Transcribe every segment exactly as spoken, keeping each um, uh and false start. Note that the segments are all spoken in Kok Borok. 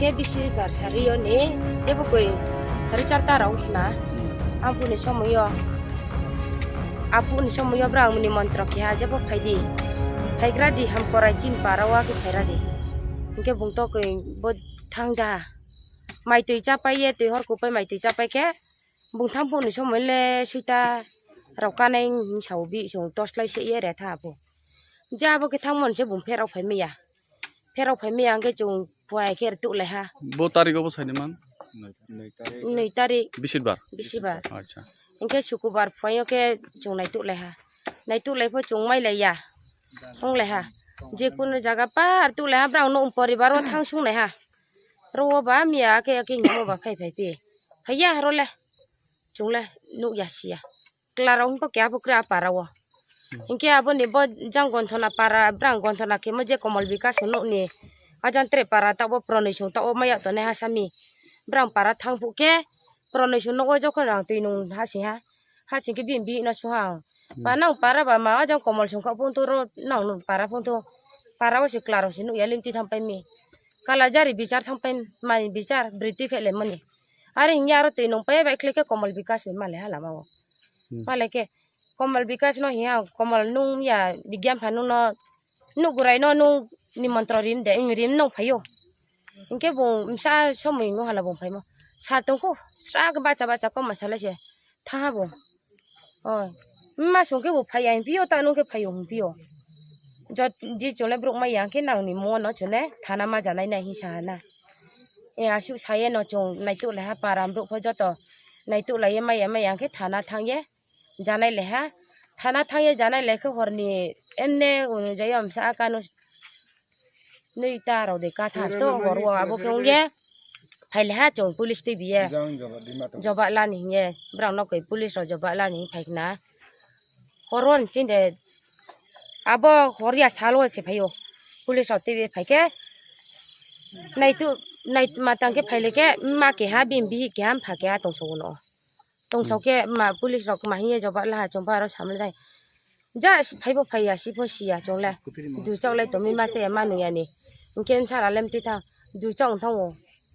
Bisi bar sari yo ni, jebo koi sari charta rok na. Ampuni somoyo, apuni somoyo brang muni montro keha jebo phaidi. Phaigra di ham korai chin para wa ke phaira di. Hingke bung to koi bo thangja. Mai twi chapai ye, twi hor kupai mai twi chapai khe, bung thang phone ni somoi le suita rok kanai sao bi song torch light se ye re tha bo. Ja bo khe thang mon se bung pherok phai maya. Pherok phai maya hingke chung puai khe rtuk lai ha. Bo tarik o bo sai ni man? Nui tarik. Bisibar? Bisibar. Acha. Hingke sukubar phuaio khe chung nai tuk lai ha. Nai tuk lai pho chung mai lai ya. Wng lai ha. Je kunu jaga par tuk lai ha, brang no poribar o thang sung lai ha. Ro o ba miya ake ake hingmo ba phai phai phi. Phai ya ro le. Chung le nuk ya si ya. Kla rok wng khe abo kra para o. Hingke abo ni bo jang gonthona para, brang gonthona khe mo je Komol Bikas no nuk ni. Ajang tre para ta bo Pranoi sung ta o maya to ne ha sami. Brang para thang phu khe Pranoi sung no o jokhon rang twi nung ha si ha. Ha si khe bini bihik no sung ha ang. Ba nang para ba ma ajang Komol sung kha phung to ro nang nung para phung to. Para o si kla rok si nuk ya lim twi thang pai mi. Kala jari bichar thang pai mai bichar bwrwi twi khe le mani. Are hingya aro twi nung pai bai khlai khe Komol Bikas bai ma le ha lama o. Ma le khe Komol Bikas no hiya Komol nung ya Bigyan pha nung no nuk gurai no nung nimantron rim de, rim nung phaio. Hingke bo msa somoi no hala bo phaimo. Sa tongkho sra khe bacha bacha kom ma salai se tha ha bo. Oi. Ma song khe bo phai ya hing phi o ta nung khe phai o hing phi o. Jot ji chole bruk ma yang khe nang ni mo no chole thana ma janai nai hi sa na. E asuk saye no chung naituk lai ha para borok pho joto naituk lai ye maya maya hingke thana thang ye janai lai ha. Thana thang ye janai lai khe hor ni emne unujai o msa kanu nui ta rok de katha to hor o abo khe wng ye phai lai ha chung police twi bi ye. Joba lani hing ye borok no koi police rok joba lani hing phai khna. Horo ni chinde abo hor ya salo se phaio. Police rok twi phai khe naitu nai matang khe phai le khe ma keha bini bihik keha mpha keha tongsa uno. Tongsa khe ma police rok ma hiye joba laha chongpa aro samle dai. Ja phaibo phai ya sipho si ya chongle. Du chok lai tomi ma che ma nu ya ni. Hingke sara lem twi thang. Du chok wng thango.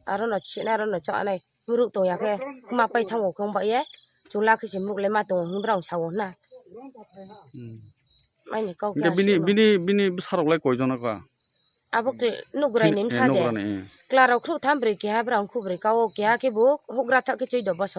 Aro no china aro no chok anai. Muruk tong ya khe ma pai thango khe wng ba ye. Chwla khe se muk le ma tongo hwnwi borok sao hwna. Hmm. Maini kok Hingke ya bini, sima. Bini, bini bwsarok lai koi jona kha? Abo kl-, nugrai Chini, ni eh, msa de. Nugrai ni, eh. Kla rok khruh tham brwi keha borok khruh brwi ka o keha khe bo hugra thak khe chwi do bosor.